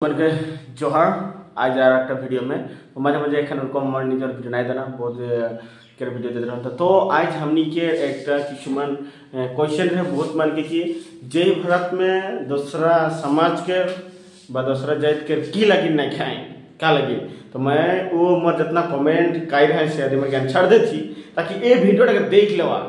मन के जोहार आज are एक भिडियो में तो माঝে মাঝে এখানে ওরকম আমার নিজের ভিডিও নাই দেনা बहुत के भिडियो दे रहा। तो आज हमनी के एक किसुमान क्वेश्चन है बहुत मान के कि जय भारत में दूसरा समाज के बा दूसरा जात के की लगी नहीं खाए का लगी। तो मैं वो मोर जितना कमेंट काई रहे से आदमी के आंसर दे थी ताकि ये भिडियो के देख लेवा,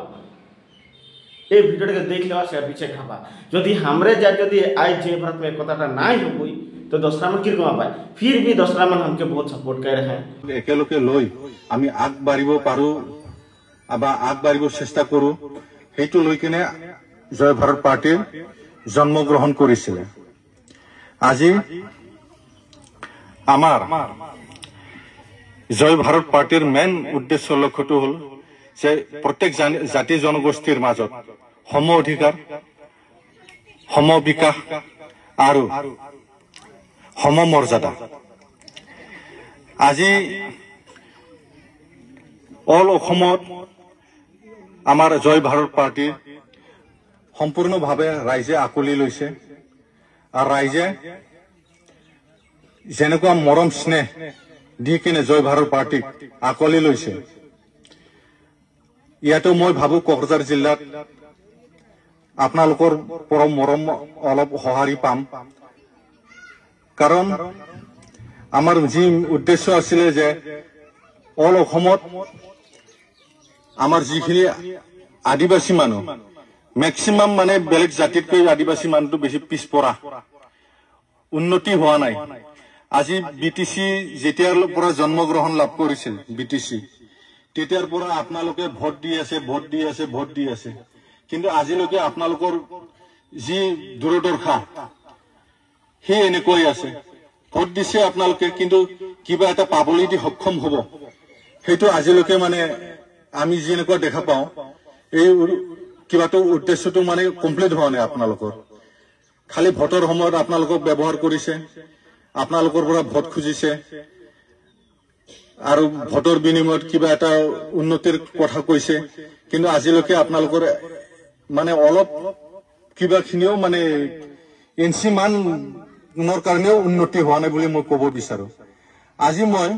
ये भिडियो के देख लेवा से पीछे खापा यदि हमरे जात यदि आज जय भारत में कथाटा नहीं हो तो दसरा मन किरकम पाए फिर भी दसरा मन हमके बहुत सपोर्ट कर रहे हैं। একেলগে লৈ আমি আগবাঢ়িব পাৰো বা আগবাঢ়িব চেষ্টা কৰো সেইটো লৈ কিনে জয় ভাৰত পাৰ্টিৰ জন্মগ্ৰহণ কৰিছিলে। আজি আমাৰ জয় ভাৰত পাৰ্টিৰ মেইন উদ্দেশ্য লক্ষ্যটো হ'ল যে প্ৰত্যেক জাতি জনগোষ্ঠীৰ মাজত সম অধিকাৰ, সম বিকাশ আৰু সমমৰ্যাদা। আজি অল অসমত আমাৰ জয় ভাৰত পাৰ্টি সম্পূৰ্ণভাৱে ৰাইজে আকোৱালি লৈছে আৰু ৰাইজে যেনেকুৱা মৰম স্নেহ দি কিনে জয় ভাৰত পাৰ্টিক আকোৱালি লৈছে, ইয়াতো মই ভাবো কোকৰাঝাৰ জিলাত আপোনালোকৰ পৰা মৰম অলপ সঁহাৰি পাম। কাৰণ আমাৰ যি উদ্দেশ্য আছিলে যে অল অসমত আমাৰ যিখিনি আদিবাসী মানুহ মেক্সিমাম মানে বেলেগ জাতিতকৈ আদিবাসী মানুহটো বেছি পিছপৰা, উন্নতি হোৱা নাই। আজি বি টি চি যেতিয়াৰ পৰা জন্মগ্ৰহণ লাভ কৰিছিল বি টি চি, তেতিয়াৰ পৰা আপোনালোকে ভোট দি আছে, ভোট দি আছে, ভোট দি আছে, কিন্তু আজিলৈকে আপোনালোকৰ যি দূৰদৰ্শা সেই এনেকুৱাই আছে। ভোট দিছে আপোনালোকে, কিন্তু কিবা এটা পাবলৈ দি সক্ষম হ'ব সেইটো আজিলৈকে মানে আমি যেনেকুৱা দেখা পাওঁ এই কিবাটো উদ্দেশ্যটো মানে কমপ্লিট হোৱা নাই। আপোনালোকৰ খালি ভোটৰ সময়ত আপোনালোকক ব্যৱহাৰ কৰিছে, আপোনালোকৰ পৰা ভোট খুজিছে আৰু ভোটৰ বিনিময়ত কিবা এটা উন্নতিৰ কথা কৈছে, কিন্তু আজিলৈকে আপোনালোকৰ মানে অলপ কিবাখিনিও মানে ইঞ্চি মানৰ কাৰণেও উন্নতি হোৱা নাই বুলি মই ক'ব বিচাৰো। আজি মই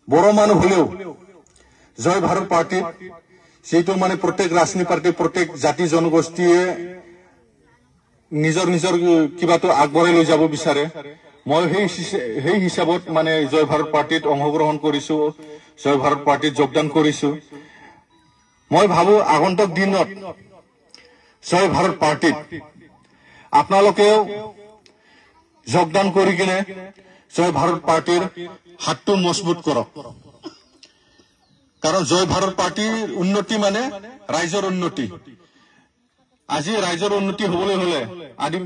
বড়ো মানুহ হলেও জয় ভাৰত পাৰ্টিত যিটো মানে প্ৰত্যেক ৰাজনীতি পাৰ্টি প্ৰত্যেক জাতি জনগোষ্ঠীয়ে নিজৰ নিজৰ কিবাটো আগবঢ়াই লৈ যাব বিচাৰে, মই সেই হিচাপত মানে জয় ভাৰত পাৰ্টিত অংশগ্ৰহণ কৰিছো, জয় ভাৰত পাৰ্টিত যোগদান কৰিছো। মই ভাবো আগন্তুক দিনত জয় ভাৰত পাৰ্টিত আপোনালোকেও যোগদান কৰি কিনে জয় ভাৰত পাৰ্টিৰ হাতটো মজবুত কৰক। কাৰণ জয় ভাৰত পাৰ্টিৰ উন্নতি মানে ৰাইজৰ উন্নতি। আজি ৰাইজৰ উন্নতি হবলৈ হলে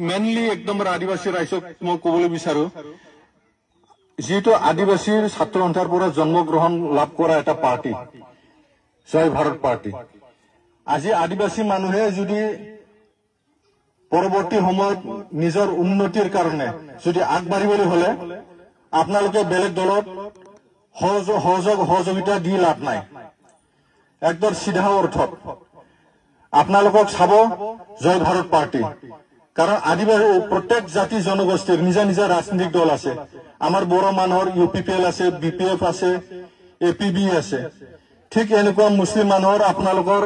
মেইনলি একদম আদিবাসী ৰাইজক মই কবলৈ বিচাৰো, যিহেতু আদিবাসীৰ ছাত্ৰ সন্থাৰ পৰা জন্মগ্ৰহণ লাভ কৰা এটা পাৰ্টি জয় ভাৰত পাৰ্টি, আজি আদিবাসী মানুহে যদি পৰৱৰ্তী সময়ত নিজৰ উন্নতিৰ কাৰণে যদি আগবাঢ়িবলৈ হলে আপোনালোকে বেলেগ দলত সহযোগিতা দি লাভ নাই। একদম চিধা অৰ্থত আপোনালোকক চাব জয় ভাৰত পাৰ্টি। কাৰণ আদিবাসী প্ৰত্যেক জাতি জনগোষ্ঠীৰ নিজা নিজা ৰাজনৈতিক দল আছে। আমাৰ বড়ো মানুহৰ ইউ পি পি এল আছে, বি পি এফ আছে, এ পি বি আছে, ঠিক এনেকুৱা মুছলিম মানুহৰ আপোনালোকৰ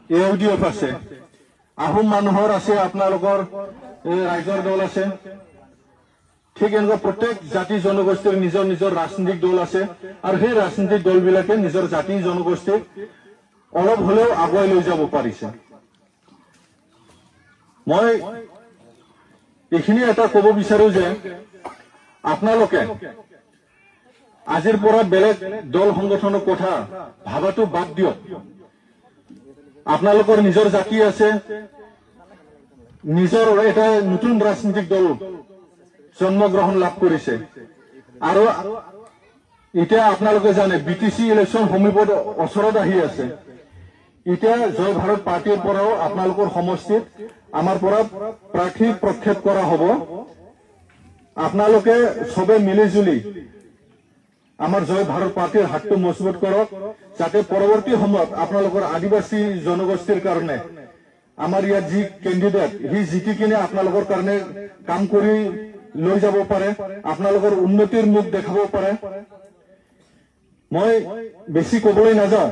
এ ইউ ডি এফ আছে, আহোম মানুহৰ আছে আপোনালোকৰ ৰাইজৰ দল আছে, ঠিক এনেকুৱা প্ৰত্যেক জাতি জনগোষ্ঠীৰ নিজৰ নিজৰ ৰাজনৈতিক দল আছে আৰু সেই ৰাজনৈতিক দলবিলাকে নিজৰ জাতি জনগোষ্ঠীক অলপ হলেও আগুৱাই লৈ যাব পাৰিছে। মই এইখিনি এটা ক'ব বিচাৰো যে আপোনালোকে আজিৰ পৰা বেলেগ দল সংগঠনৰ কথা ভাবাটো বাদ দিয়ক। আপোনালোকৰ নিজৰ জাতি আছে, নিজৰ এটা নতুন ৰাজনৈতিক দল জন্মগ্ৰহণ লাভ কৰিছে আৰু এতিয়া আপোনালোকে জানে বি টি চি ইলেকশ্যন সমীপত ওচৰত আহি আছে। এতিয়া জয় ভাৰত পাৰ্টিৰ পৰাও আপোনালোকৰ সমষ্টিত আমাৰ পৰা প্ৰাৰ্থী প্ৰক্ষেপ কৰা হ'ব। আপোনালোকে চবে মিলিজুলি আমাৰ জয় ভাৰত পাৰ্টিৰ হাতটো মজবুত কৰক, যাতে পৰৱৰ্তী সময়ত আপোনালোকৰ আদিবাসী জনগোষ্ঠীৰ কাৰণে আমাৰ ইয়াত যি কেণ্ডিডেট সি জিতি কিনে আপোনালোকৰ কাৰণে কাম কৰি লৈ যাব পাৰে, আপোনালোকৰ উন্নতিৰ মুখ দেখাব পাৰে। মই বেছি ক'বলৈ নাযাওঁ,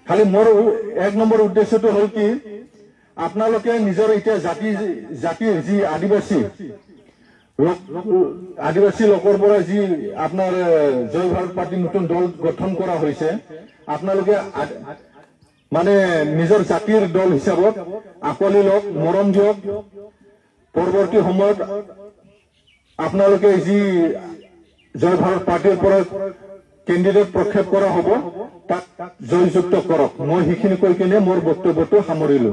খালি মোৰ 1 নম্বৰ উদ্দেশ্যটো হ'ল কি, আপোনালোকে নিজৰ এতিয়া জাতিৰ যি আদিবাসী লোক, আদিবাসী লোকৰ পৰা যি আপোনাৰ জয় ভাৰত পাৰ্টি নতুন দল গঠন কৰা হৈছে, আপোনালোকে মানে নিজৰ জাতিৰ দল হিচাপত আঁকোৱালি লওক, মৰম দিয়ক। পৰৱৰ্তী সময়ত আপোনালোকে যি জয় ভাৰত পাৰ্টীৰ পৰা কেণ্ডিডেট প্ৰক্ষেপ কৰা হ'ব তাক জয়যুক্ত কৰক। মই সেইখিনি কৈ কিনে মোৰ বক্তব্যটো সামৰিলো।